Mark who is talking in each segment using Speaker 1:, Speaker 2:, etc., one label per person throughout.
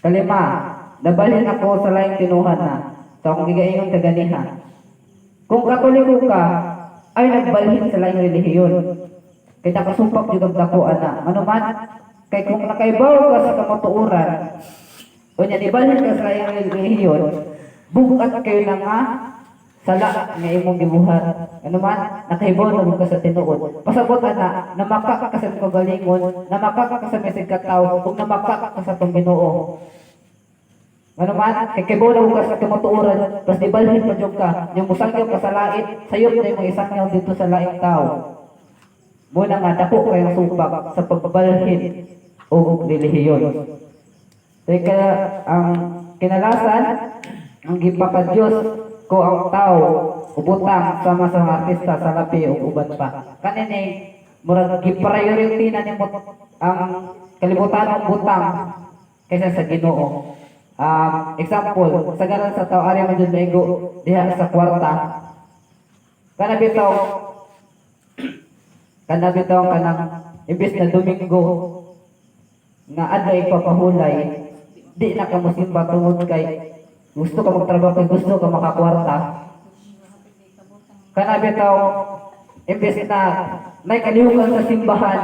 Speaker 1: Kalima, nabalhin ako sa laing tinuhan na sa akong gigaingon kaganiha. Kung Katoliko ka, ay nagbalhin sa laing relihiyon. Kay nakasupak jud ang dako ana. Ano man, kay kung nakaibaw ka sa kamatuoran, unya nibalhin ka sa laing relihiyon, bugat kayo na nga sala nga imong gibuhat. Ano man, nakahibaw na gud ka sa tinuod. Pasabot ana, namakak ka sa imong kagalingon, namakak ka sa mesig kataw, ug namakak ka sa tong Ginoo. Ano man, kay kibaw na ka sa kamatuoran, pas nibalhin pa jud ka, yung musangyaw ka sa lait, sayop na imong isangyaw dito sa laing tao. Muna nga, dako kayong supak sa pagbalhin og relihiyon. So, kaya, ang kinalasan, ang gipaka-Diyos ko ang tao, ubutang sama sa mga artista sa lapi ug uban pa. Kanini, murag gi-priority na nimo ang kalibutan ng butang kaysa sa Ginoo. Example, sagaran sa tao ari man jud maigo diha sa kwarta. Kana bitaw kanang imbes na Domingo nga adlaw ipapahulay, di na ka mosimba tungod kay gusto ka magtrabaho, kay gusto ka makakwarta. Kana bitaw imbes na may kalihukan sa simbahan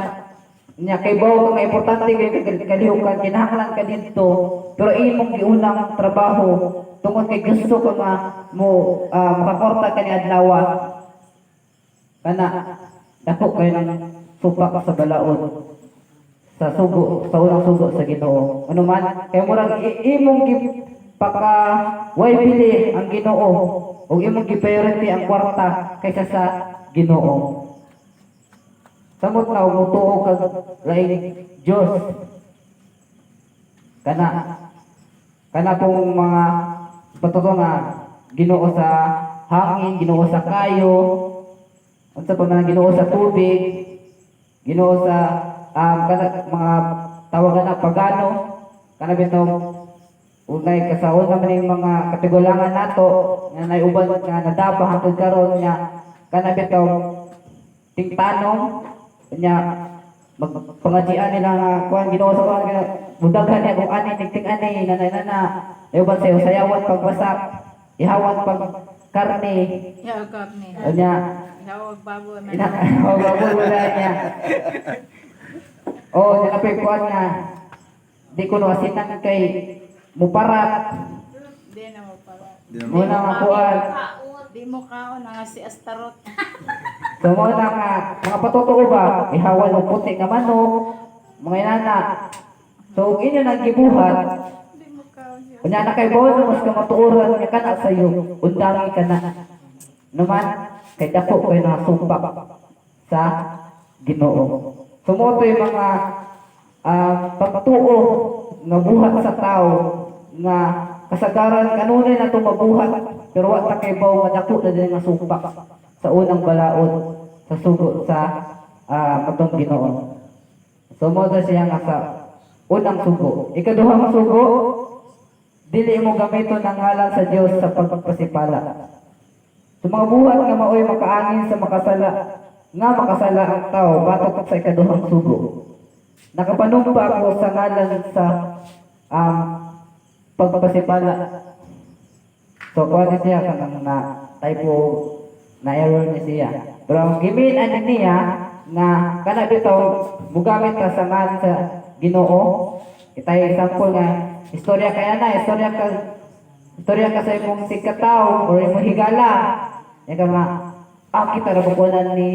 Speaker 1: nya, kay bawo ka nga importante kay kalihukan, kinahanglan ka didto, pero imong giunang trabaho tungod kay gusto ka nga mo makakwarta ka ni adlaw, kana dako kayo ng supak sa balaod sa sugo, sa unang sugo sa Ginoo. Ano man, kay murag imong gipaka way bili ang Ginoo ug imong gi-priority ang kwarta kaysa sa Ginoo. Samot na og mutuo kag laing Dios. Kana kana pong mga patuto nga Ginoo sa hangin, Ginoo sa kayo, unsa pa man ang Ginoo sa tubig, Ginoo sa kana mga tawagan na pagano, kana bitaw unay kasaon naman yung mga katigulangan nato nga nay uban nga nadapa hangtod karon nga kana bitaw tingtanong nya magpangajian nila nga kuan Ginoo sa kuan, mudaghan niya kung ani tigting ani nanay nana ay uban sayo sayawan pagbasak, ihawan pag karne.
Speaker 2: Ya, karne.
Speaker 1: Nya
Speaker 2: Ihawag baboy man.
Speaker 1: Ina oh, baboy wala niya. Oh, nya kapay kuan nga di ko no asinan kay muparat.
Speaker 2: Di na mo para.
Speaker 1: Muna nga kuan.
Speaker 2: Di mo kaon nga si Astaroth.
Speaker 1: So mo na nga mga patotoo ba, ihawan og puti nga manok, mga inana. So ug inyo nang gibuhat,
Speaker 2: Di mo kaon siya.
Speaker 1: Unya na kay bono mas kamatuoran nga kana sayo, undangi ka na. Naman kay dako kay nasumpak sa Ginoo. So mo to yung mga pagtuo nga buhat sa tao nga kasagaran kanunay na ito mabuhat, pero wa ta kay baw nga dako na din nga supak sa unang balaod sa sugo sa katong Ginoo. So mo to siya nga sa unang sugo. Ikaduhang sugo, dili mo gamiton ang ngalan sa Dios sa pagpasipala. Sa mga buhat nga maoy makaangin sa makasala, nga makasala ang tao batok sa ikaduhang sugo. Nakapanumpa ako sa ngalan sa pagpasipala. So kuha ni siya kanang na typo na error ni siya. Pero ang gimin ani niya nga kana bitaw mugamit ta sa ngalan sa Ginoo. Kita example nga istorya kaya na istorya ka sa imong sikataw or imong higala. Ya ka nga kita ra kunan ni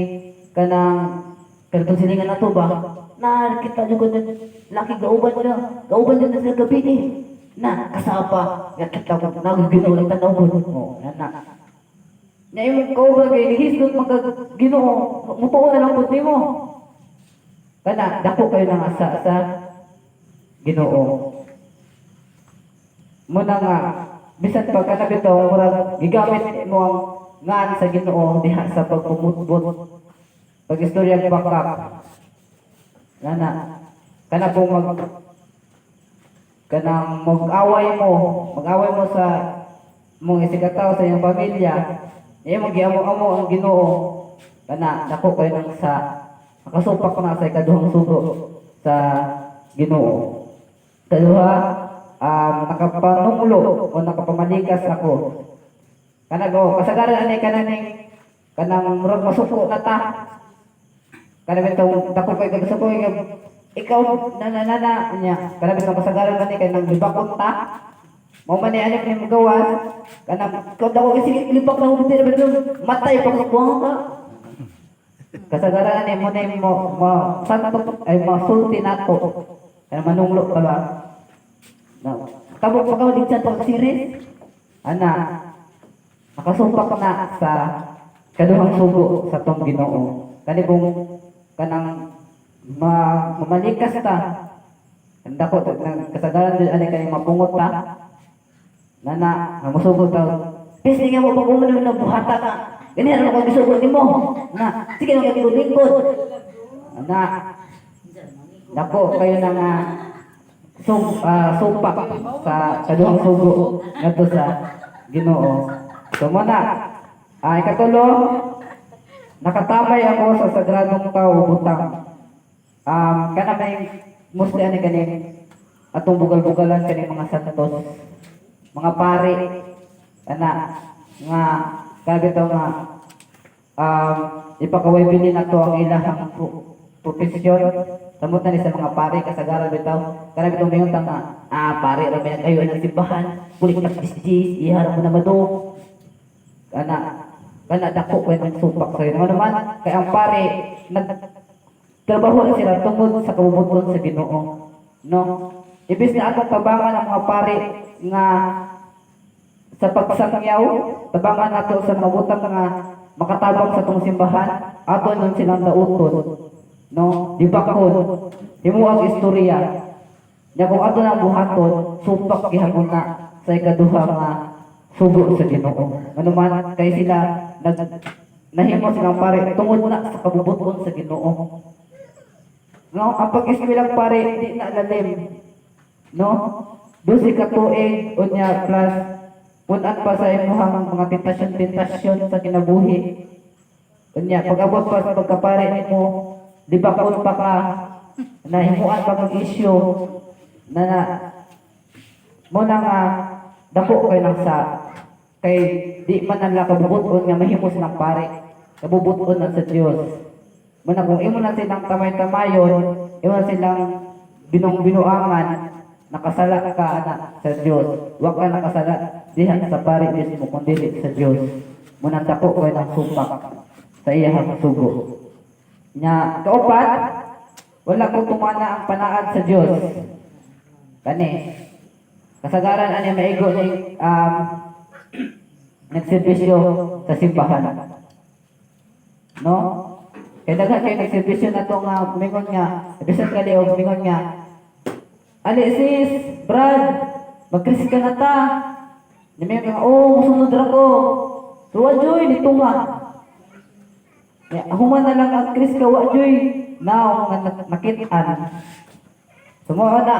Speaker 1: kanang kanang silingan na to ba? Na kita jud ko na laki gauban na gauban jud na sila gabi ni. Na kasapa nga kita ko na Ginoo lang tanaw ko. Oh, na. Nya imong kauban kay gihisgot man kag Ginoo, mutuo na lang pud nimo. Kana dako kayo na nga sa Ginoo. Muna nga bisan pa kana bitaw murag gigamit mo ang ngan sa Ginoo diha sa pagpumutbot, pag istorya bakak nana, kana pong mag kanang mag-away mo sa mong isigataw sa iyong pamilya, imo giamo-amo ang Ginoo, kana dako kayo nang sa nakasupak na sa ikaduhang sugo sa Ginoo. Kaduha, nakapanunglo o nakapamalikas ako. Kanang oh, kasagaran ani kananing kanang murag masuko na ta. Kana bitong dako kay kagsuko nga ikaw na na na na nya. Kana bitong kasagaran ani kay nang libakon ta. Mao man ni anak ni magawas kanang ikaw dako kay sige libak na mo diri matay pa ka ka. Kasagaran ani mo na mo mo santo ay masulti nato. Kaya manunglo ka ba? Na, tabok pa ka di pa series. Ana, nakasupak na sa kaduhang sugo sa tong Ginoo. Kani kung kanang ma, mamalikas ta. Dako nang kasagaran din ani kay mapungot ta. Nana, nga mosugo ta. Bis nga mo pag umano na buhata ka. Ganyan ano ko gisugo nimo. Na, sige na kay lingkod. Ana, dako kayo na nga supak sa kaduhang sugo ngadto sa Ginoo. So mo na, ikatulo, nakatamay ako sa sagradong tao butang. Kana may mostly ani kaning atong bugal-bugalan kaning mga santos, mga pare, ana nga kabito nga ipakaway bili na to ang ilahang profesyon. Samot na ni sa mga pare kasagaran bitaw. Kana bitaw mayon ta nga pare ra may nag-ayo ng simbahan, bulik na pistis, ihara mo na madong. Kana kana dako ko ng supak sa inyo. Ano naman kay ang pare nagtrabaho na sila tungod sa kabubuton sa Ginoo. No? Ibis na atong tabangan ang mga pare nga sa pagsangyaw, tabangan nato sa mga butang nga makatabang sa tong simbahan, ato nun silang dauton. No? Dibakon. Himuag istorya. Nya kung ato nang buhaton, supak gihapon na sa ikaduha nga sugo sa Ginoo. Ano man kay sila nag nahimo silang pare tungod na sa kabubuton sa Ginoo. No, ang pag-eskwelang pare di na lalim. No? 12 ka tuig unya plus punan pa sa imuhang mga tentasyon-tentasyon sa kinabuhi. Unya pag-abot pa sa pagkapare nimo, libakon pa ka, nahimuan pa kang issue na na mo na nga dako kay nang sa kay di man nala kabubuton nga mahimo silang pare, kabubuton na sa Dios. Mo na kung imo na silang tamay-tamayon, imo na silang binong-binuangan, nakasala ka ana sa Dios. Wa ka nakasala diha sa pare mismo kun dili sa Dios. Mo na dako kay nang supak sa iyahang sugo. Nya kaupat, wala ko tumana ang panaad sa Dios. Kani kasagaran ani maigo ni nagserbisyo sa simbahan. No? Kay daghan kay nagserbisyo na to nga mingon nga bisan kali og mingon nga, "Ali sis, Brad, magkris ka na ta." Nimingon ka nga, "Oh, musunod ra ko." So wa joy nitunga. Ya, human na lang ang Chris ka wa joy now nga nakit-an. Sumuo na,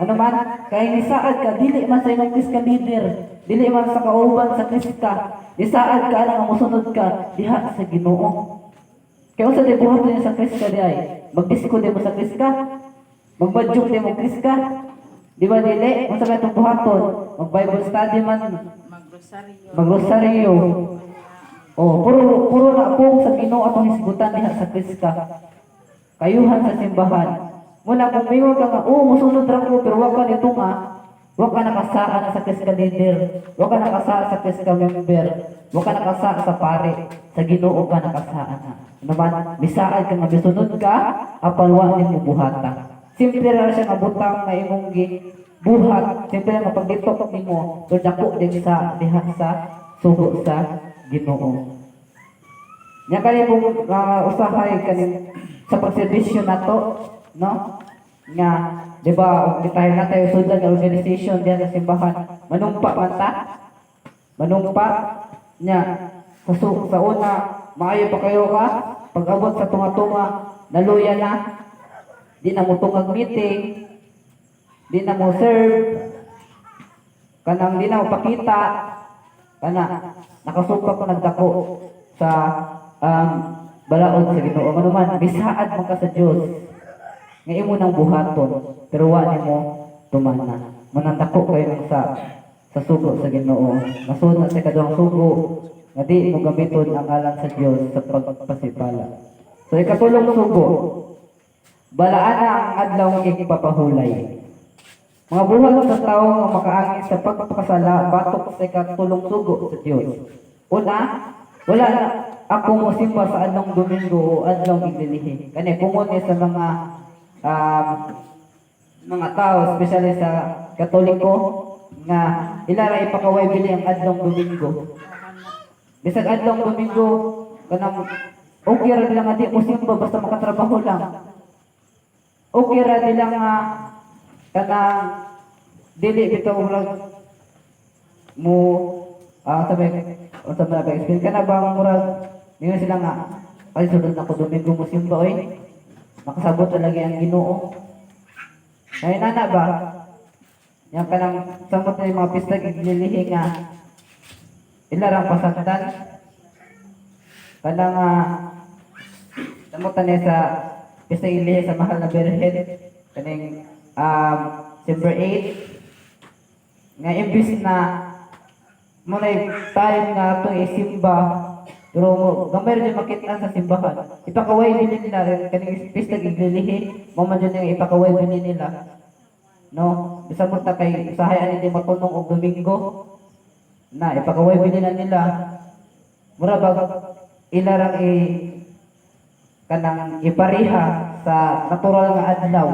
Speaker 1: ano man, kay nisaad ka, dili man sa imong Chris ka leader, dili man sa kauban sa Chris ka, nisaad ka lang ang musunod ka, diha sa Ginoo. Kaya unsa di buhat niya sa Chris ka di ay? Magdisko di mo sa Chris ka? Magbadyong di mo Chris ka? Di ba dili? Unsa may itong buhaton? Mag-Bible study man,
Speaker 2: Magrosaryo.
Speaker 1: Magrosaryo. Oh, puro puro na po sa Ginoo atong hisgutan diha sa Chris ka. Kayuhan sa simbahan. Muna kung mingon ka nga, "Oh, musunod ra ko," pero wa ka nito nga, wa ka nakasaa sa Chris ka leader, wa ka nakasaa sa Chris ka member, wa ka nakasaa sa pare, sa Ginoo ka nakasaa na. Ano man, bisaad ka nga bisunod ka, apan wa nimo buhata. Simple ra siya nga butang nga imong gi buhat, simple nga pagditok nimo, pero dako din sa diha sa sugo sa Ginoo. Nya kani kung usahay kaning sa pagserbisyo nato, no? Nga, di ba, og tayo na tayo sudlan nga organization diyan sa simbahan, manumpa man ta? Manumpa nya sa una maayo pa kayo ka, pag-abot sa tunga-tunga, naluya na, di na mo tungag meeting, di na mo serve, kanang di na mo pakita, kana nakasupak ko nagdako sa balaod sa Ginoo. Ano man, bisaad man ka sa Dios nga imo nang buhaton, pero wa nimo tumana. Munang dako kayo ng sa sugo sa Ginoo. Masunod na sa ikaduhang sugo nga di mo gamiton ang ngalan sa Dios sa pagpasipala. So ikatulong sugo, balaan na ang adlaw igpapahulay. Mga buhat sa tao nga makaangin sa pagpakasala batok sa ikatulong sugo sa Dios. Una, wala na ako mosimba sa adlong Domingo o adlong iglilihi. Kani common ni sa mga tao, especially sa Katoliko, nga ila ra ipakaway bili ang adlong Domingo. Bisag adlong Domingo, kanang okay ra nila nga di mo simba basta makatrabaho lang. Okay ra nila nga kanang dili bitaw murag mo sabi unsa man ba explain kana ba, murag ningon sila nga, "Ay, sunod na ko Domingo mo simba oy, makasabot na lagi ang Ginoo." Kaya nana ba yang kanang samot na yung mga pista iglilihi nga ila rang pasaktan, kanang samot na niya sa pista iglilihi sa Mahal na Birhen kaning December 8, nga imbis na mo na time nga atong isimba, pero mo gamay ra jud makita sa simbahan, ipakaway bili nila kaning pista iglilihi mo man jud yung ipakaway bili nila, no? Bisan mo ta kay usahay ani di matunong og Domingo na ipakaway bili na nila. Mura bag ila rang i kanang ipariha sa natural nga adlaw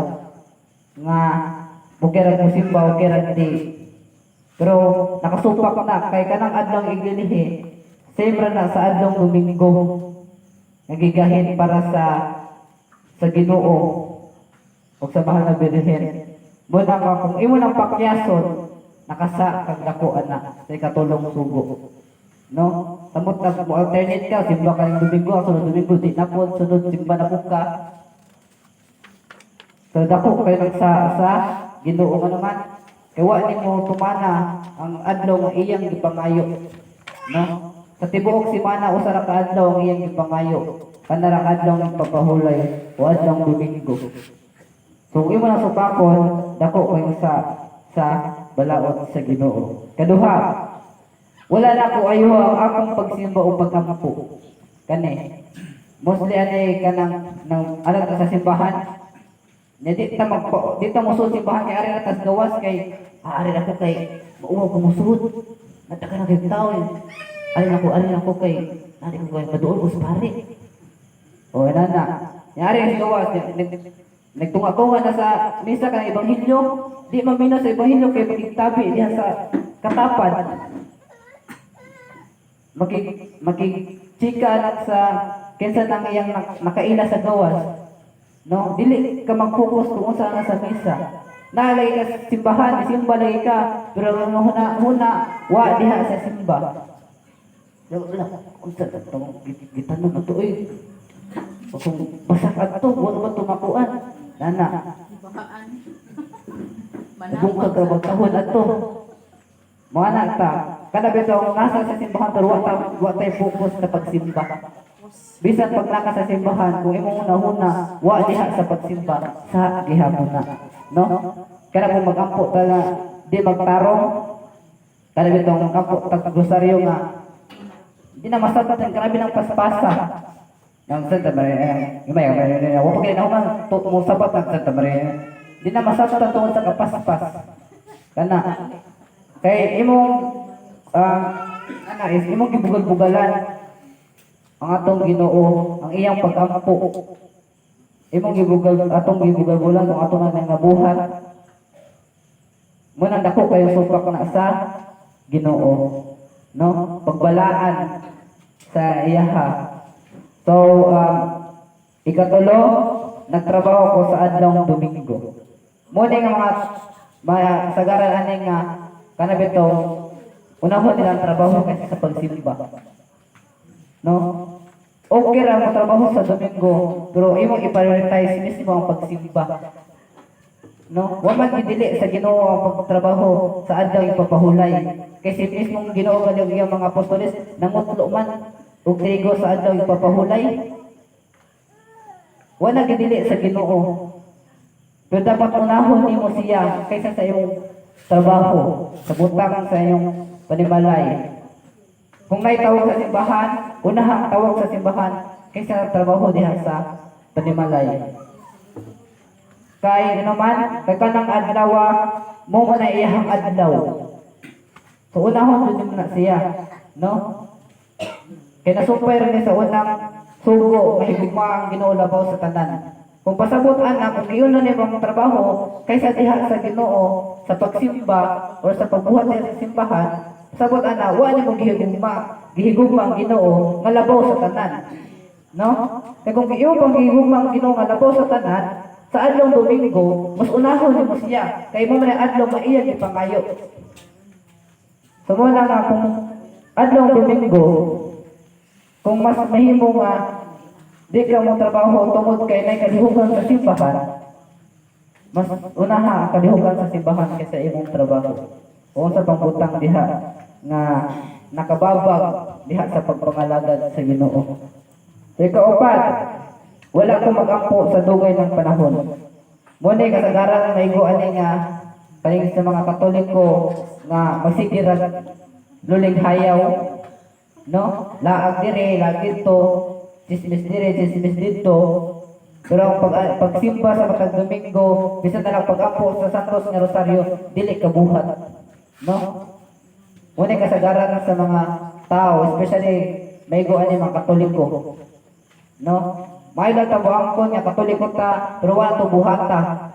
Speaker 1: nga okay ra mo simba, okay ra di, pero nakasupak na kay kanang adlaw iglilihi same ra na sa adlaw Domingo nagigahin para sa Ginoo o sa Mahal na Birhen mo na nga kung imo nang pakyason, nakasa kag dako ana sa ikatulong sugo, no? Samot na mo alternate ka, simba ka ng Domingo, sunod Domingo di na po, sunod simba na po ka. So dako kayo nang sa Ginoo nga naman kay wa nimo tumana ang adlaw nga iyang gipangayo, no? Sa tibuok semana, usa ra ka adlaw ang iyang gipangayo, kanara adlaw ng pagpahulay o adlaw Domingo. So kung imo na supakon, dako kayo sa balaod sa Ginoo. Kaduha, wala na ko ayuho ang akong pagsimba o pagkampo. Kani mostly ani kanang nang alam ta sa simbahan. Nya di ta magpa di ta mosulod simbahan kay ari ra tas gawas, kay ari ra ko kay mauwaw ko mosulod. Nataka na kay tao eh. Ari na ko kay ari ko kay maduol ko sa pare. O ana na. Nya ari sa gawas nagtunga-tunga na sa misa kanang ebanghelyo, di maminaw sa ebanghelyo kay magigtabi diha sa katapad. Makig chika lang sa kinsa nang iyang nakaila sa gawas. No, dili ka mag-focus kung unsa nga sa misa. Naalay ka sa simbahan, simba lagi ka, pero ang huna huna wa diha sa simba. Wala, unsa ta tong gitanom na to oy. Kung basak adto, wa ba tumakuan? Nana,
Speaker 2: Bahaan.
Speaker 1: nabungkag ra magkahon adto. Mga na ta, kada bitaw nasa sa simbahan pero wa tay focus sa pagsimba. Bisan pag naka sa simbahan, kung imong una-una, wa diha sa pagsimba, sa gihapon na. No? Kada kung magampo ta na di magtarong, kada bitaw magampo ta rosaryo nga di na masabot ang grabe ng paspasa. Ang Santa Maria, gamay, gamay, wa pa kay nahuman to mo sabat ang Santa Maria. Di na masabot tungod sa kapaspas. Kana kay imong ana is imong gibugal-bugalan ang atong Ginoo, ang iyang pag-ampo. Imong gibugal atong gibugal-bulan kung ato nga nabuhat. Munang dako kayo supak na sa Ginoo, no? Pagbalaan sa iyaha. So ikatulo, nagtrabaho ko sa adlong Domingo. Muna nga mga sagaran ani nga kana bitaw unahon nila ang trabaho kaysa sa pagsimba. No? Okay ra mo trabaho sa Domingo, pero imong i-prioritize mismo ang pagsimba. No? Wa man gidili sa Ginoo ang pagtrabaho sa adlaw ipapahulay. Kasi mismong Ginoo gali ug iyang mga apostoles nangutlo man og trigo sa adlaw ipapahulay. Wala gidili sa Ginoo. Pero dapat unahon nimo siya kaysa sa imong trabaho, sa butang sa imong panimalay. Kung may tawag sa simbahan, unaha ang tawag sa simbahan kaysa sa trabaho diha sa panimalay. Kay ano man, kay kanang adlaw mo man na iyahang adlaw. So unahon jud nimo na siya, no? Kay nasumpay rin ni sa unang sugo, mahigugma ang Ginoo labaw sa tanan. Kung pasabot ana, kung giuna nimo ang trabaho kaysa diha sa Ginoo sa pagsimba or sa pagbuhat diha sa simbahan, pasabot ana wa nimo gihigugma ang Ginoo nga labaw sa tanan. No? Kay kung imo pang gihigugma ang Ginoo nga labaw sa tanan, sa adlaw Domingo, mas unahon nimo siya kay mo man ang adlaw nga iya gipangayo. So mo na nga kung adlaw Domingo, kung mas mahimo nga di ka mo trabaho tungod kay nay kalihukan sa simbahan, mas unaha ang kalihukan sa simbahan kaysa imong trabaho. O sa pangbutang diha nga nakababag diha sa pagpangalagad sa Ginoo. So ikaupat, wala ko magampo sa dugay ng panahon. Mo ni kasagaran maigo ani nga kaning sa mga Katoliko nga magsigira luling hayaw, no? Laag dire, laag dito, chismis dire, chismis dito. Pero ang pagsimba sa matag Domingo, bisan na lang pag-ampo sa Santos nga Rosario, dili kabuhat, no? Mo ni kasagaran sa mga tao, especially maigo ani mga Katoliko, no? May lang ta moangkon nga Katoliko ta, pero wala to buhata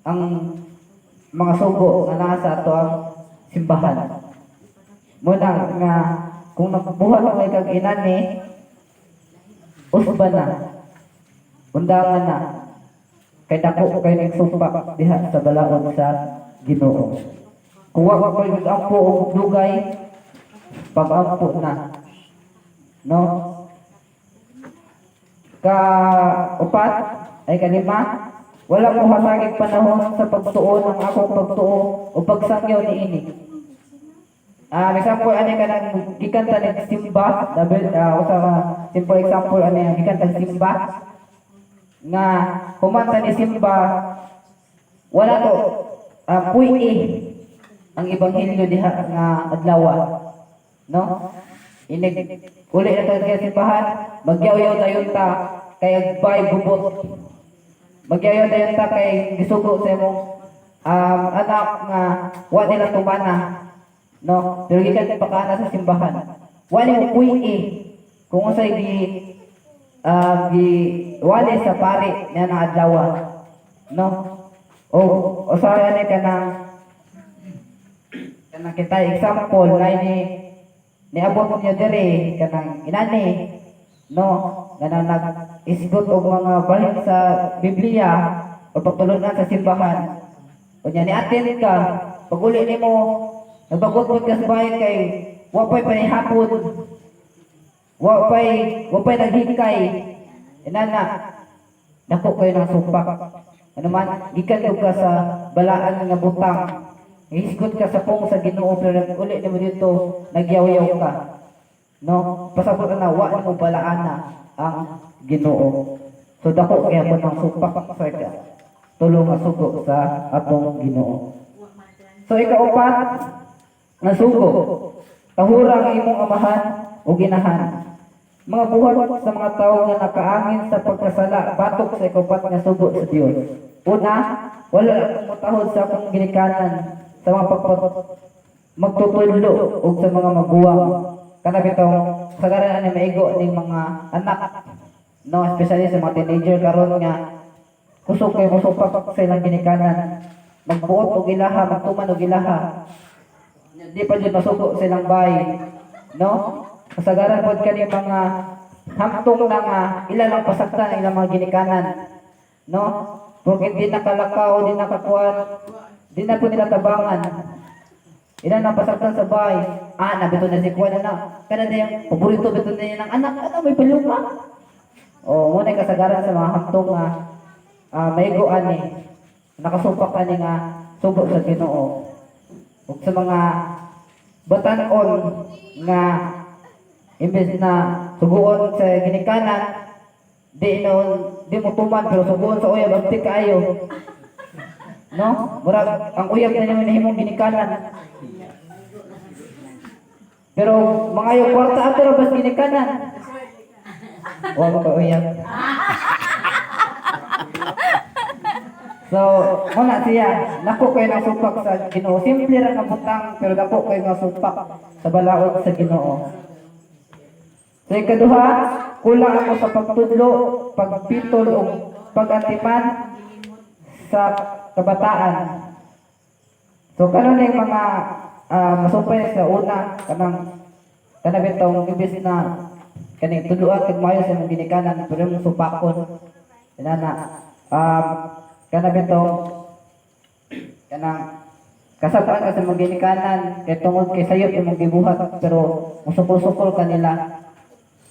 Speaker 1: ang mga sugo nga naa sa ato ang simbahan. Muna nga kung nagbuhat mo kag inani, usba na, undangan na, kay dako kay ning sumpak diha sa balaod sa Ginoo. Kung wa ko'y mag-ampo og dugay, pag-ampo na. No? Ka upat ay kalima, wala ko hasagig panahon sa pagtuon ng akong pagtuo o pagsangyaw niini. Example ani kanang gikan ta nagsimba, double usa ka simple example ani gikan ta simba nga humanta ni simba, wala to puy ang ebanghelyo diha nga adlaw, no? Inig uli na ta sa simbahan, magyaw-yaw dayon ta kay agbay gubot, magyaw-yaw dayon ta kay gisugo sa imong anak nga wa nila tumana, no? Pero gikan pa kana sa simbahan, wa nimo puy kung unsay gi wali sa pari niya na adlaw, no? O usahay ani kanang kita example na ini niabot niyo diri kanang inani, no, kanang nag isgot og mga balhin sa Biblia o pagtulunan sa simbahan. Unya ni attend ka, pag uli nimo nagbagot ka sa bahay kay wa pay panihapon, wa pay naghikay inana, dako kayo ng supak. Ano man, gikan ka sa balaan nga butang, hisgot ka sa pong sa Ginoo, pero nag-uli nimo dito nagyaw-yaw ka, no? Pasabot na wa nimo balaana ang Ginoo. So dako kaya po ng supak sa tulo nga sugo sa atong Ginoo. So ikaupat nga sugo, tahura ang imong amahan o ginahan. Mga buhat sa mga tao nga nakaangin sa pagkasala batok sa ikaupat nga sugo sa Dios. Una, wala akong motahod sa akong ginikanan, sa mga pagpag magtutudlo ug sa mga maguwang. Kana bitaw sagaran ani maigo ning mga anak, no? Especially sa mga teenager karon nga kusog kay mosupak sa ilang ginikanan, magbuot og ilaha, magtuman og ilaha, di pa jud masugo sa ilang bahay, no? Kasagaran pod kani mga hamtong na nga ila lang pasaktan ang ilang mga ginikanan, no? Porque di nakalakaw, di nakakuan, di na po nila tabangan. Ila nang pasaktan sa bahay. Ah, nabito na si kuan na. Kana na yung paborito bito na niya ng anak. Ano, may paluma. O, muna kasagaran sa mga hamtong nga maigo ani, nakasupak ani nga sugo sa Ginoo. Ug sa mga batan-on nga imbes na suguon sa ginikanan, di noon di mo tuman pero suguon sa uyab, abtik kaayo. No? Murag ang uyab na nimo nahimong ginikanan. Pero mga kwarta ato ra bas ginikanan. Wa mo ka uyab. So, muna siya, nako kayo ng supak sa Ginoo. Simple ra nga butang pero dako kayo nga supak sa balaod sa Ginoo. Sa ikaduha, kulang ako sa pagtudlo, pagpitol o pag-atiman sa kabataan. So kanon yung mga masumpay sa una, kanang kana bitong imbis na kaning tudloan kag maayo sa imong ginikanan pero imong supakon. Inana kana bitong kanang kasabaan ka sa imong ginikanan kay tungod kay sayop imong gibuhat pero musukol-sukol kanila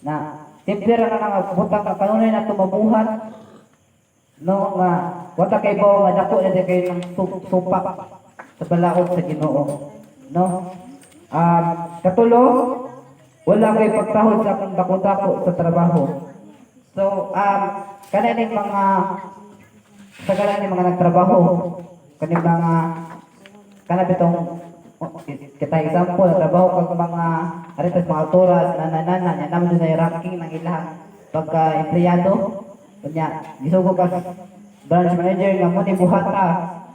Speaker 1: na simple ra ka nga butang ka kanunay na mabuhat, no, nga wala kay bawo nga dako na di kayo ng supak sa balaod sa Ginoo, no. Katulo, wala ko'y pagtahod sa akong dako-dako sa trabaho. So kana ning mga sagala ni mga nagtrabaho, kaning mga kana bitong kita example, trabaho kag mga aritas, mga alturas, nana-nana nya naman doon ay ranking ng ilang pagka empleyado. Unya gisugo ka sa branch manager nga mo ni buhata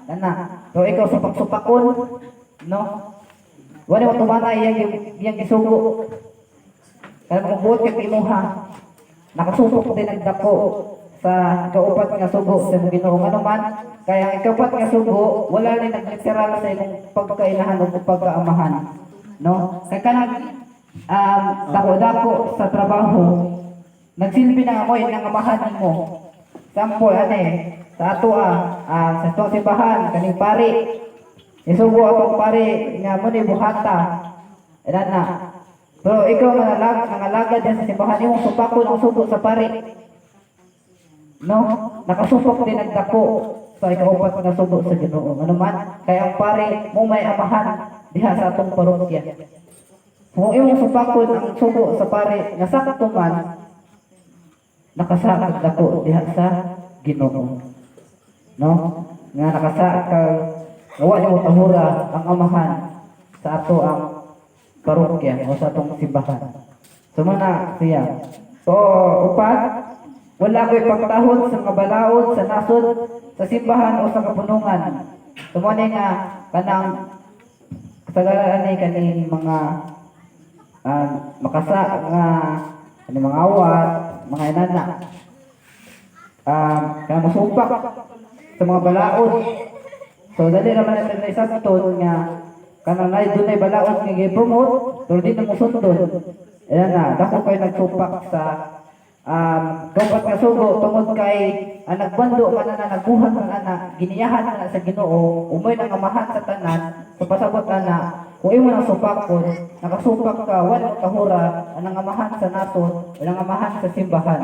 Speaker 1: nana, pero ikaw supak-supakon, no, wala mo tumana iyang iyang gisugo kaya mabuot kag imuha, nakasupok din ang dako sa ikaupat nga sugo sa imong Ginoo. Ngano man kaya ang ikaupat nga sugo wala ni nagliteral sa imong pagkainahan o pagkaamahan, no? Kay kanang dako-dako sa trabaho, nagsilbi na ako ng amahan nimo. Sample ane sa ato sa atong simbahan, kaning pari, isugo atong pari nga mo ni buhata na, pero ikaw nga nangalaga diyan sa simbahan, imong supakon ang sugo sa pari, no? Nakasupok din ang dako sa ikaupat nga sugo sa Ginoo. Ano man kay ang pare mo may amahan diha sa atong parokya. Kung imong supakon ang sugo sa pare nga sakto man, nakasa kag dako diha sa Ginoo, no, nga nakasa kag wa nimo tahura ang amahan sa ato ang parokya o sa atong simbahan. So mana siya. So upat, wala ko'y pagtahod sa mga balaod sa nasod, sa simbahan o sa kapunungan. So mo ni nga kanang kasagaran ni kaning mga makasa nga kaning mga awat, mga inana. Kanang masupak sa mga balaod. So dali raman natin na isabton nga kanang nay dunay balaod nga gi-promote pero di na mo sundon. Ayan na, dako kayo nagsupak sa kaupat nga sugo tungod kay ang nagbando man na nagbuhat man ana giniyahan man na sa Ginoo, umoy nang amahan sa tanan. So pasabot ana, kung imo nang supakon, nakasupak ka, wala mo tahura ang amahan sa nasod, walang amahan sa simbahan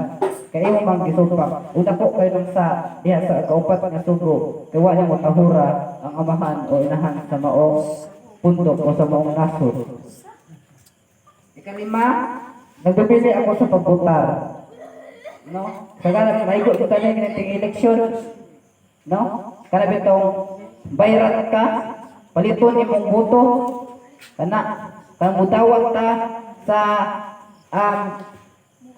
Speaker 1: kay imo mang gisupak. Una ko kayo nang sa diha sa kaupat nga sugo kay wala mo tahura ang amahan o inahan sa maong pundok o sa maong nasod. Ikalima, nagbibili ako sa pagbutar. No? Kagana, maigo kita na yung ting eleksyon. No? Kana bitong bayrat ka, paliton imong boto, kana, kanang mudawat ta sa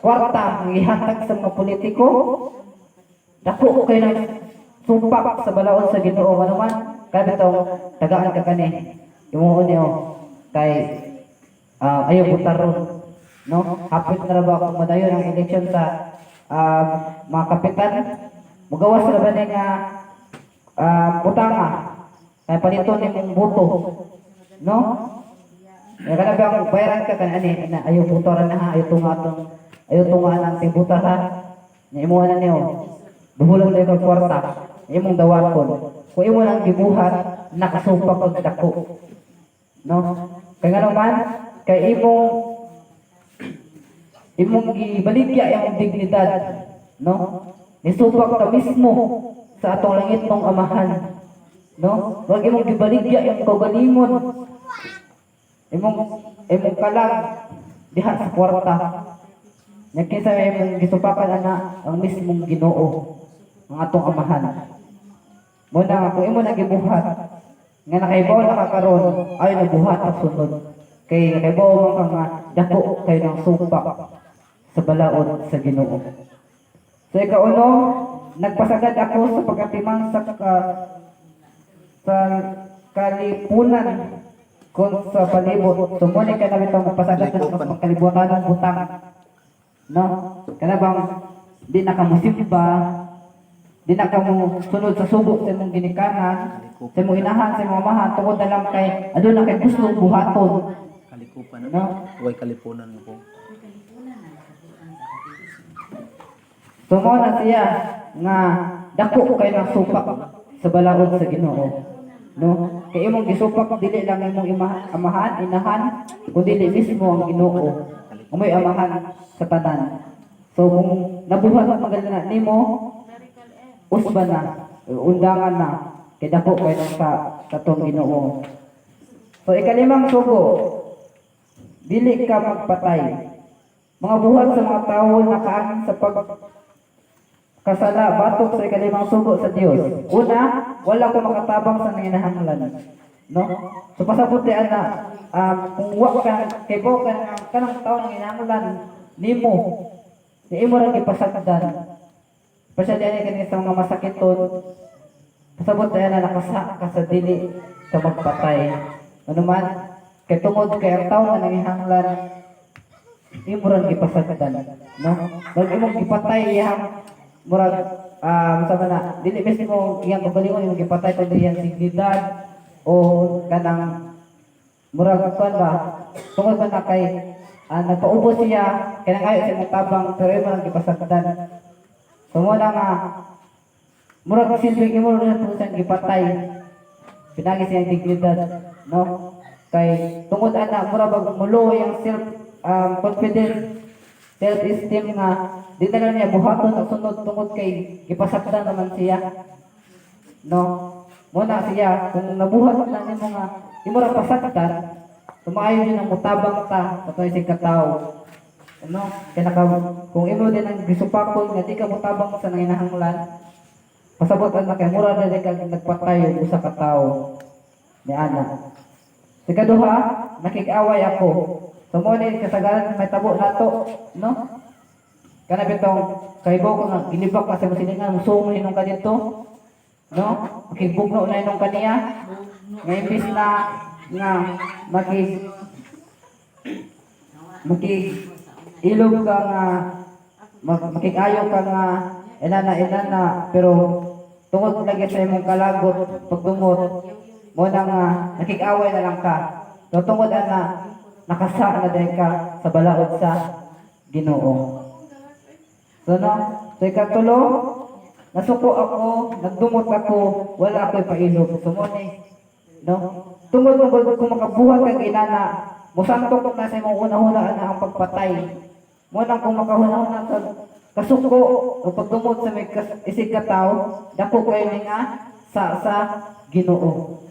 Speaker 1: kwarta ang ihatag sa mga politiko, dako kay nang sumpak sa balaod sa Ginoo. Ano man, kaya bitong tagaan ka kani, imuon niyo kay ayaw butaron, no? Hapit na ra ba kung madayon ang eleksyon sa mga kapitan, mugawas ra ba ni nga butanga kay paliton imong boto, no? Ya kana bang bayaran ka kan ani na ayaw butaran na ha, ayaw tunga atong ayaw tunga ang tingbutar ha. Nya imuha na niyo. Duhulan dayon kag kwarta. Imong dawaton. Kung imo lang gibuhat, nakasupak og dako. No? Kay ngano man, kay imong imong gibaligya imong dignidad, no? Nisupak ka mismo sa atong langit mong amahan, no? Wag imong gibaligya imong kaugalingon, imong imong kalag diha sa kwarta. Nya kinsa may imong gisupakan ana? Ang mismong Ginoo, ang atong amahan. Mao na nga kung imo na gibuhat nga nakaibaw na ka karon, ay nabuhat ang sunod. Kay nakaibaw man ka nga dako kay ng supak sa balaod sa Ginoo. So ikaunom, nagpasagad ako sa pagatiman sa kalipunan kon sa palibot. So mo ni ka na bitong magpasagad sa pagkalibutan ng butang. No? Kana bang di na ka musimba, di na ka mo sunod sa sugo sa imong ginikanan, sa imong inahan, sa imong amahan, tungod na lang kay aduna kay gusto buhaton.
Speaker 3: Kalikupan.
Speaker 1: No?
Speaker 3: Way kalipunan ko.
Speaker 1: So mao na siya nga dako kay ng supak sa balaod sa Ginoo. No? Kay imong gisupak dili lang imong amahan, inahan, kundi dili mismo ang Ginoo. Umoy amahan sa tanan. So kung nabuhat ang magalina nimo, usba na, undangan na, kay dako kay ng sa katong Ginoo. So ikalimang sugo, dili ka magpatay. Mga buhat sa mga tao nakaangin sa pag kasala batok sa ikalimang sugo sa Dios. Una, wala ko makatabang sa nanginahanglan. No? So pasabot di ana, kung wa ka kay bo ka ng kanang tao nanginahanglan nimo, di imo ra gipasagdan. Pasya di ani kani sa mga masakiton. Pasabot di ana nakasa ka sa dili ka magpatay. Ano man, kay tungod kay ang tao nga nangihanglan imo ra gipasagdan, no? Murag imong gipatay iyang murag sa na dili mismo iyang kaugalingon imong gipatay kundi iyang dignidad o kanang murag kuan ba, tungod ba na kay nagpaubos siya kay nangayo sa imong tabang pero imo lang gipasagdan. So mo na nga murag silbing imo ra po siyang gipatay pinagi siyang dignidad, no? Kay tungod ana mura bag muloy ang self confidence, self esteem nga di na lang niya buhaton ang sunod tungod kay gipasagdan naman siya, no? Mo na siya kung nabuhat na nimo nga imo ra pasagdan, tumayo din ang mutabang ta sa tuig katawo, ano? Kay naka, kung imo din ang gisupakon nga di ka mutabang sa nanginahanglan, pasabot ana kay mura na kag nagpatay og usa ka tawo ni ana. Sa ikaduha, nakig-away ako. So mo ni kasagaran may tabo nato, no? Kana bitong kaibaw ko nga gilibak ka sa imong silingan, musuong na hinong ka dito, no? Makigbugno na hinong kaniya. Nga imbis na nga makig makig ilog ka nga makigayo ka nga inana inana, pero tungod lagi sa imong kalagot pagdumot mo na nga nakig-away na lang ka. So tungod ana nakasa na dahil ka sa balaod sa Ginoo. So no, so ikatulo, nasuko ako, nagdumot ako, wala ako'y pailog. So mo ni, no? Tungod tungod kung makabuhat kag inana, musantok na sa imong una-una na ang pagpatay. Mo nang kung makahuna-huna sa kasuko o pagdumot sa may isig ka tao, dako kayo ni nga sa Ginoo.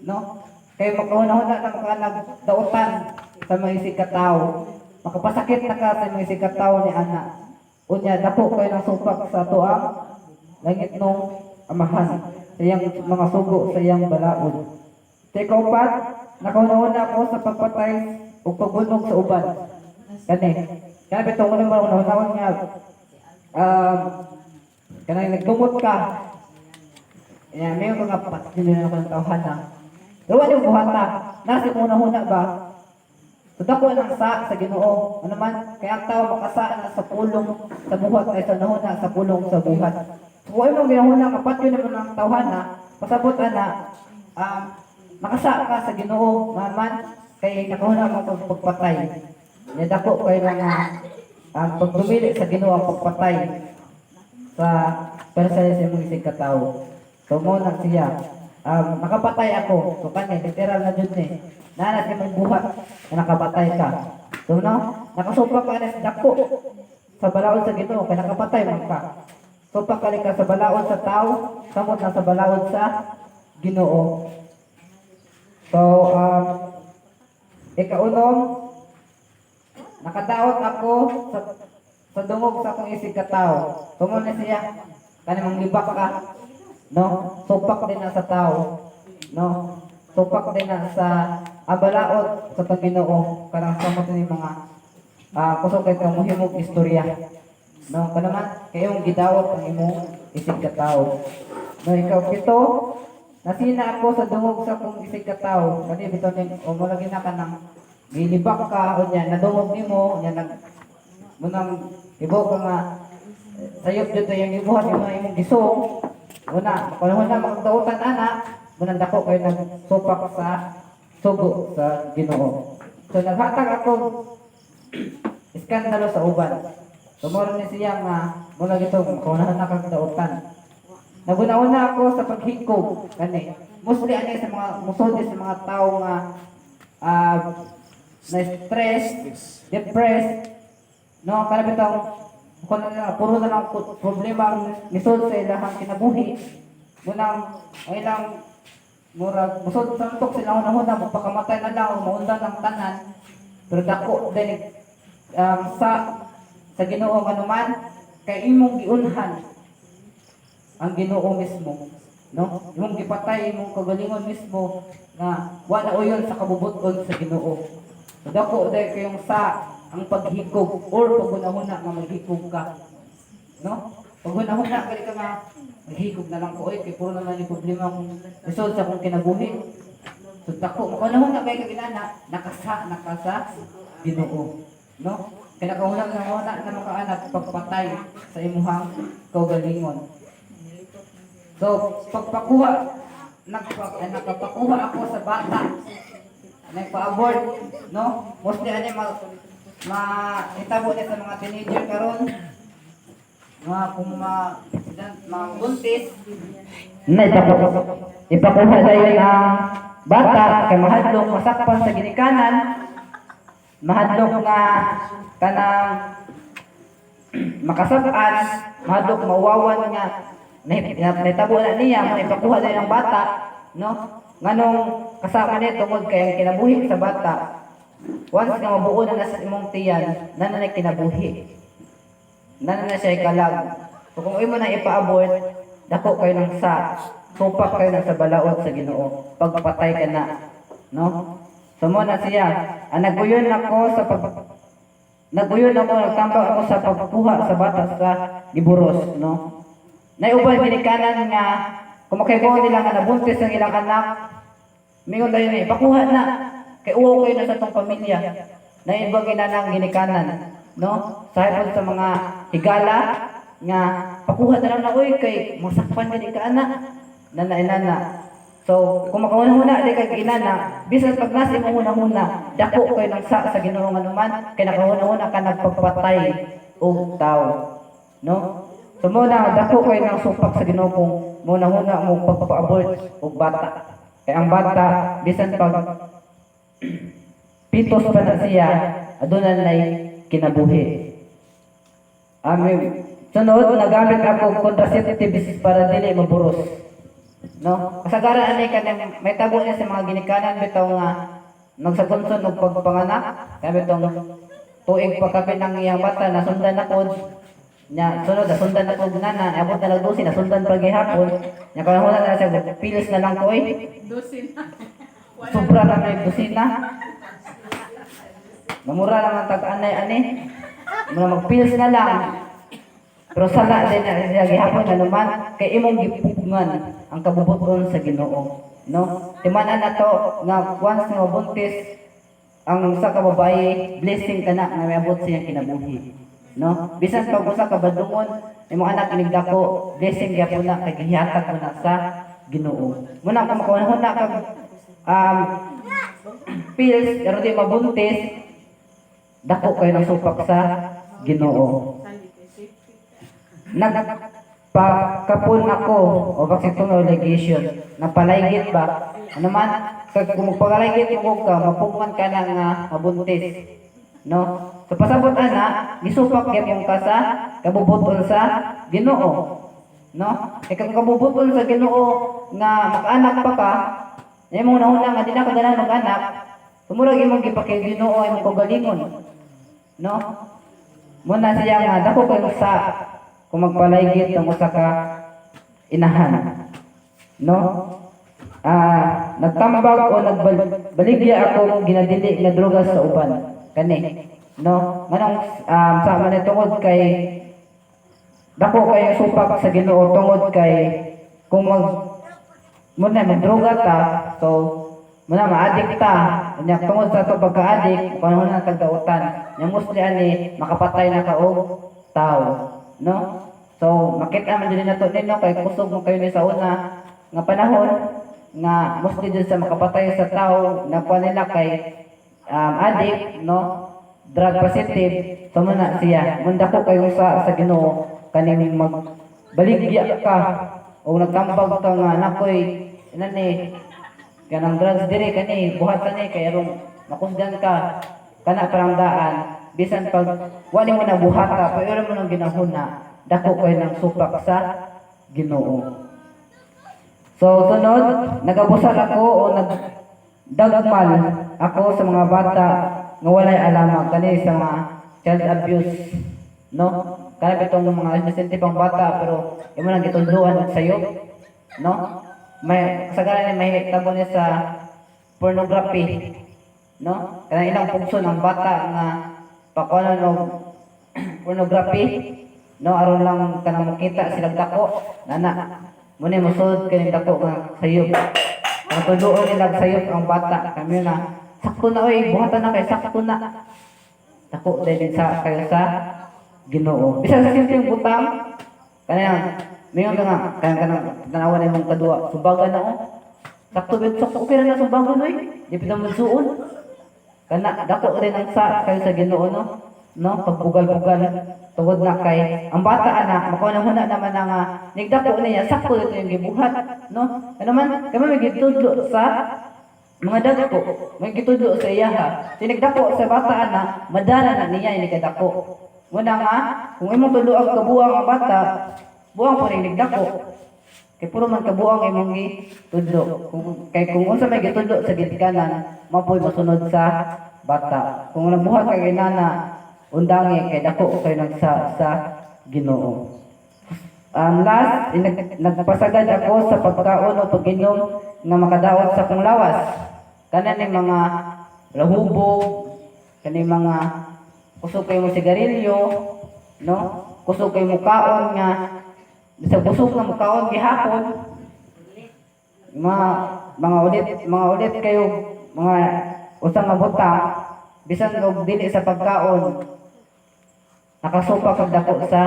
Speaker 1: No? Kay makahuna-huna na makanagdautan sa mga isig ka tao. Makapasakit na ka sa mga isig ka tao ni ana. Unya dako kayo ng supak sa tuang langit nung amahan sa iyang mga sugo sa iyang balaod. Sa ikaupat, nakahuna-huna ako sa pagpatay o pagbunog sa uban. Kani. Kaya bitong unang mga unahunahon nga kanang nagdumot ka. Ya, may mga patay na ako ng tawhana. Pero wala yung buhata. Nasa una-huna ba? So dako ng sa Ginoo. Ano man, kaya ang tao makasa na sa pulong sa buhat ay sa nahuna sa pulong sa buhat. So kung imong ginahuna kapat yun naman ang tawhana, pasabot ana makasa ka sa Ginoo man kay nakahuna mo pag pagpatay. Nya dako kay nga ang pagdumili sa Ginoo ang pagpatay sa para sa imong isig ka tawo. So mo na siya. Nakapatay ako. So kani literal na jud ni. Nana sa imong buhat na nakapatay ka. So no, nakasupak ka na sa dako sa balaod sa Ginoo kay nakapatay man ka. Supak ka ka sa balaod sa tao, samot na sa balaod sa Ginoo. So ikaunom, nakadaot ako sa dungog sa akong isig ka tao. Tumo na siya, kani manglibak ka. No? Supak din na sa tao. No? Supak din na sa abalaot sa Ginoo kanang samot ni mga kusog kay kamuhimog istorya. No, kanaman kayong gidawat ang imong isig ka tao. No, ikaw pito, nasina ako sa dungog sa akong isig ka tao. Kani bitaw ning o mo lagi na kanang gilibak ka o nya nadungog nimo nya nag munang ibo ka nga sayop dito yung ibuhat yung mga imong gisong muna panahon na makagdautan ana munang dako kayo nagsupak sa sugo sa Ginoo. So naghatag ako iskandalo sa uban. Tumoro ni siya nga muna gito kaunahan na kag dautan. Naguna-una ako sa paghikog kani. Mostly ani sa mga musulti sa mga tao nga na stress, depressed, no, kana bitong kung ano na, puro na lang problema ang nisod sa ilahang kinabuhi. Munang ang ilang murag musod santok sila una-una magpakamatay na lang o maundan ang tanan. Pero dako din sa Ginoo anuman kay imong giunhan ang Ginoo mismo, no? Imong gipatay imong kagalingon mismo nga wala uyon sa kabubuton sa Ginoo. So, dako dahil kayong sa ang paghikog or paghunahuna nga maghikog ka, no? Paghunahuna kali ka nga maghikog na lang ko oy kay puro naman yung problema akong result sa akong kinabuhi. So dako maghunahuna kay ka ginana nakasa Ginoo, no? Kaya nakahuna na makaanak pagpatay sa imuhang kaugalingon. So, pagpakuha, nakapakuha ako sa bata, nagpa-abort, no? Mostly ano ma, ma itabo niya sa mga teenager karon, mga kung mga buntis, na ipakuha dayon ang bata kay mahadlok masakpan sa ginikanan, mahadlok nga kanang makasab-an, mahadlok mauwawan nga nahitabo na niya, maipakuha na ang bata, no? Nganong kasama niya tungod kay ang kinabuhi sa bata. Once nga mabuo na sa imong tiyan, na kinabuhi. Na siya kalag. So kung imo na ipa-abort, dako kayo ng sa supak kayo ng sa balaod sa Ginoo. Pagpatay ka na, no? So mo na siya, ang naguyon ako sa pag naguyon ako, nagtambak ako sa pagkuha sa bata sa giburos, no? Naiuban ginikanan nga kung makaibaw nila nga nabuntis ang ilang anak, mingon dayon na ipakuha na kay uwaw kayo na sa tong pamilya. Naiba ginanang ginikanan, no? Sa hapon sa mga higala nga pakuha na lang na oy kay masakpan gani ka anak na nainana. So, kung makauna-huna di kay inana, bisan pag nasa imong huna-huna, dako kayo ng sa Ginoo nga naman kay nakahuna-huna ka nagpagpatay og tao, no? So mo na dako kayo ng supak sa Ginoo kung muna-huna mo pagpa-abort og bata. Kay ang bata bisan pag pitos pa na siya, aduna nay kinabuhi. Amin. Sunod, nagamit ako og contraceptives para dili maburos. No? Kasagaran ani kanang may tabo niya sa mga ginikanan bitaw nga magsagunson og pagpanganak, kaya bitong tuig pa kapin ang iyang bata nasundan na pod nya sunod nasundan na pod nana abot na lang 12 nasundan pa gihapon nya kanang na siya pilis na lang ko oy.
Speaker 2: Dosin na. Wala.
Speaker 1: Sobra na may dosina. Mamura lang ang tag-anay ani. Mura magpilis na lang. Pero sala din na siya gihapon na naman kay imong gipugngan ang kabubuton sa Ginoo, no? Timan-an na to nga once nga mabuntis ang usa ka babae, blessing ka na nga miabot sa iyang kinabuhi, no? Bisan pag usa ka badlungon imong anak inigdako, blessing gyapon na kay gihatag mo na sa Ginoo. Muna kung makaunahuna kag pills pero di mabuntis, dako kayo ng supak sa Ginoo. Nagpakapon ako o vasectomy or ligation, napalaygit ba ano man kag kung magpakalaygit mo ka mapugman ka na nga mabuntis, no? So pasabot ana gisupak gyapon ka sa kabubuton sa Ginoo, no? Kay kung kabubuton sa Ginoo nga makaanak pa ka, imong nahuna nga di na ka ganahan mag-anak, tumurag imong gipakay Ginoo imong kaugalingon, no? Muna siya nga dako kayo sa kung magpalaygit ng usa ka inahan. No? Nagtambag o nagbaligya akong ginadili nga droga sa uban. Kani. No? Nganong sa man ni tungod kay dako kayo supak sa Ginoo, tungod kay kung muna magdroga ta, so muna ma-addict ta. Unya tungod sa ato pagka-addict, kung na tagdautan nya, mostly ani makapatay na ka og tao, no? So makita man jud nato ninyo kay kusog mo kayo ni sa una nga panahon nga mostly jud sa makapatay sa tao na kuha nila kay addict, no, drug positive. So muna siya mundako kayo sa Ginoo kaning magbaligya ka o nagtambag ka nga nakoy nani kanang drugs diri, kani buhatan ni kay aron makusgan ka, kana parang daan. Bisan pag wali mo na buhata, pero mo nang ginahuna, dako kayo ng supak sa Ginoo. So sunod, nagabusar ako o nagdagmal ako sa mga bata nga walay alamag, kani sa mga child abuse, no? Kana bitong mga inosente pang bata, pero imo nang gitudloan og sayop, no? May kasagaran ni mahitabo ni sa pornography, no? Kanang ilang pugso ng bata nga pakuanon og pornography, no, aron lang kanang makita silang dako nana mo ni mosulod kaning dako nga sayop. Ang tudloon nila sayop ang bata kami na sakto na, oy, buhatan na kay sakto na. Dako dahil sa kayo sa Ginoo. Bisan sa simpleng butang, kanang mayon ka nga kaya kanang tanawan na imong kaduwa, sumbagan na oh. Sakto bit, sakto, okay na na sumbagan oy. Di pa mo suon. Kana dako rin ang sa kayo sa Ginoo, no? No, pagbugal-bugal tungod na kay ang bata ana makauna naman na nga nigdako niya, sakto ito yung gibuhat, no? Ano man kami may gitudlo sa mga dagko, may gitudlo sa iyaha. Tinigdako sa bata ana, madala na niya ini kadako. Muna nga kung imong tudloang kabuang ang bata, buang po rin nigdako. Kay puro man kabuang imong gitudlo. Kay kung unsa may gitudlo sa gitikanan, mapoy masunod sa bata. Kung nabuhat kay inana, undangi kay dako kay nagsa sa Ginoo. Last, nagpasagad ako sa pagkaon o pag-inom nga makadaot sa akong lawas. Kana ni mga lahubog, kani mga kusog kayo mo sigarilyo, no? Kusog kayo mo kaon nga bisag busog na mo kaon gihapon. Mga ulit kayo mga usa nga butang bisan og dili sa pagkaon, nakasupak kag dako sa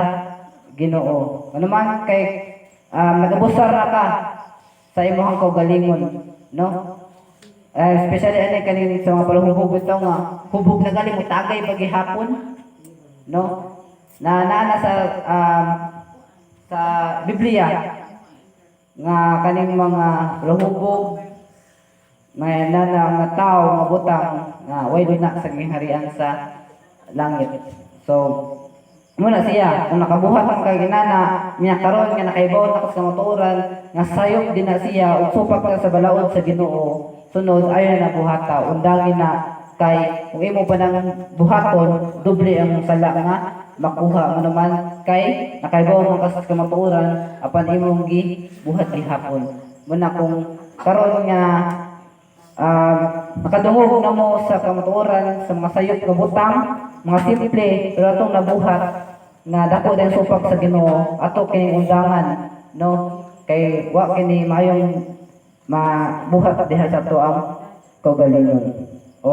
Speaker 1: Ginoo. Ano man kay nagabusar na ka sa imong kaugalingon, no? Especially ani kaning sa mga palahubog bitaw nga hubog na gali mo tagay pa gihapon, no? Na naa sa Biblia nga kaning mga palahubog may nana nga tao nga butang nga way na sa gingharian sa langit. So muna siya, kung nakabuhat ang kaginana, niya karon nga nakaibaw na ka sa kamatuoran, nga sayop din na siya, ug supak ka sa balaod sa Ginoo, sunod ayo na nabuhata, undangin na kay kung imo pa nang buhaton, doble ang sala nga makuha mo naman kay nakaibaw man ka sa kamatuoran apan imong gibuhat gihapon. Muna kung karon nga nakadungog na mo sa kamatuoran sa mga sayop nga butang, mga simple pero atong nabuhat na dako din supak sa Ginoo, ato kining undangan, no, kay wa kini maayong mabuhat diha sa ato ang kaugalingon. O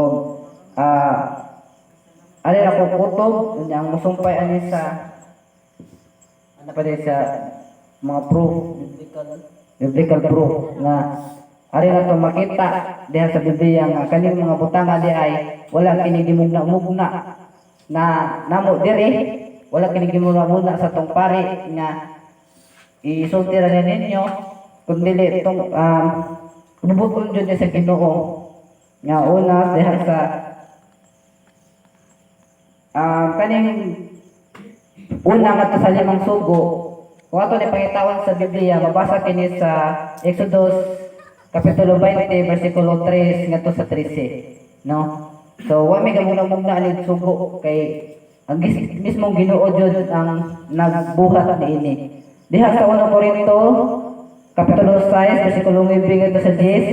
Speaker 1: ali ako kutob unya ang musumpay ani sa ano pa din sa mga proof, biblical proof nga ari na to makita diha sa Biblia nga kaning mga butanga di ay wala kini gimugna-mugna na namo diri, wala kini gimugna-mugna sa tong pari nga isulti ra ni ninyo, kundi tong bubuton jud ni sa Ginoo. Nga una diha sa kaning una nga sa limang sugo, kung ato ni pangitawan sa Biblia, mabasa kini sa Exodus kapitulo 20 versikulo 3 ngadto sa 13, no? So wa may gamugna-mugna ani sugo kay ang mismong Ginoo jud ang nagbuhat niini. Diha sa 1 Korinto Kapitulo 6 versikulo 9 ngadto sa 10,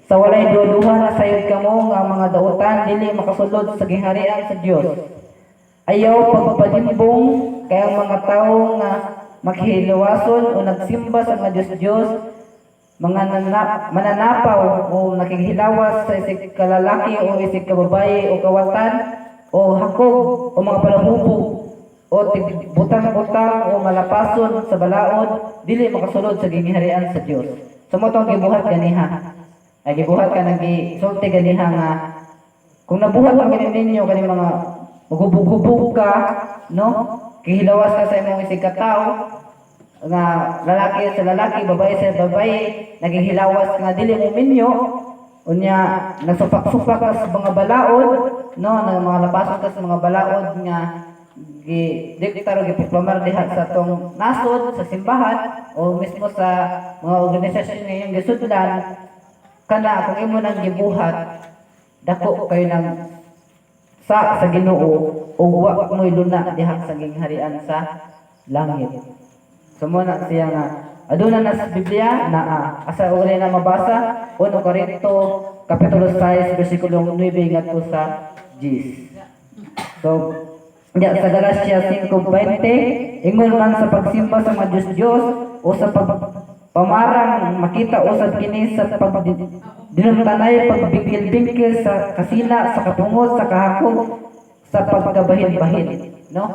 Speaker 1: "Sa walay duha na sayod kamo nga ang mga dautan dili makasulod sa gingharian sa Dios. Ayaw pagpalimbong, kay ang mga tawo nga makhihilawason o nagsimba sa mga Diyos-Diyos, mga mananapaw o nakighilawas sa isig kalalaki o isig kababaye o kawatan o hakog o mga palahubog o tigbutang-butang o malapason sa balaod dili makasulod sa gingharian sa Dios." So mao tong gibuhat ganiha. Ay gibuhat ka nang gisulti ganiha nga kung nabuhat ang gani ninyo kani mga maghubog-hubog ka, no? Kihilawas ka sa imong isig katao nga lalaki sa lalaki, babae sa babae, naghihilawas nga dili mo minyo, unya nagsupak-supak ka sa mga balaod, no, na mga lapason ka sa mga balaod nga gi diktar o giproklamar diha sa tong nasod, sa simbahan o mismo sa mga organisasyon nga iyong gisudlan kana, kung imo nang gibuhat, dako kayo ng sa Ginoo ug wa mo'y luna diha sa gingharian sa langit. So mo na siya nga aduna na sa Biblia naa. Asa uli na mabasa? 1 Corinto kapitulo 6 bersikulo 9 ngadto sa 10. So diya sa Galatia 5:20, "Ingon man sa pagsimba sa mga Diyos-Diyos o sa pagpamarang, makita usab kini sa pag dinumtanay, pagbingkil-bingkil, sa kasina, sa kapungot, sa kahakog, sa pagkabahin-bahin," no?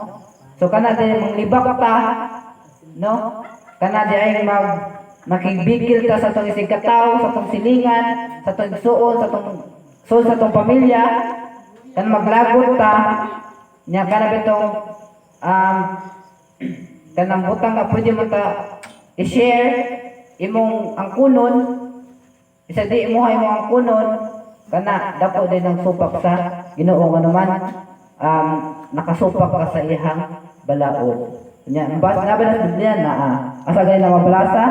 Speaker 1: So kana di manglibak ta, no? Kana di ay mag makigbikil ta sa atong isig katawo, sa atong silingan, sa atong igsuon, sa atong suon, sa atong pamilya, kan maglagot ta nya, kana bitong kanang butang nga pwede mo ta i-share, imong angkunon, isa di mo imong angkunon, kana dako din ang supak sa Ginoo nga naman nakasupak ka sa iyang balaod. Nya bas nga ba sa Biblia na asa gani na mabalasa?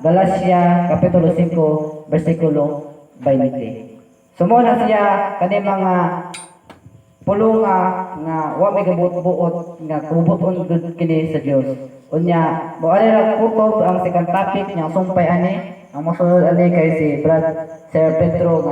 Speaker 1: Galatia kapitulo 5 bersikulo 20. So mo na siya kani mga pulunga nga wa may gabuot-buot nga kubuton gud kini sa Dios. Unya mo ari ra kutob ang second topic nya, sumpay ani ang mosunod ani kay si Brad Sir Pedro nga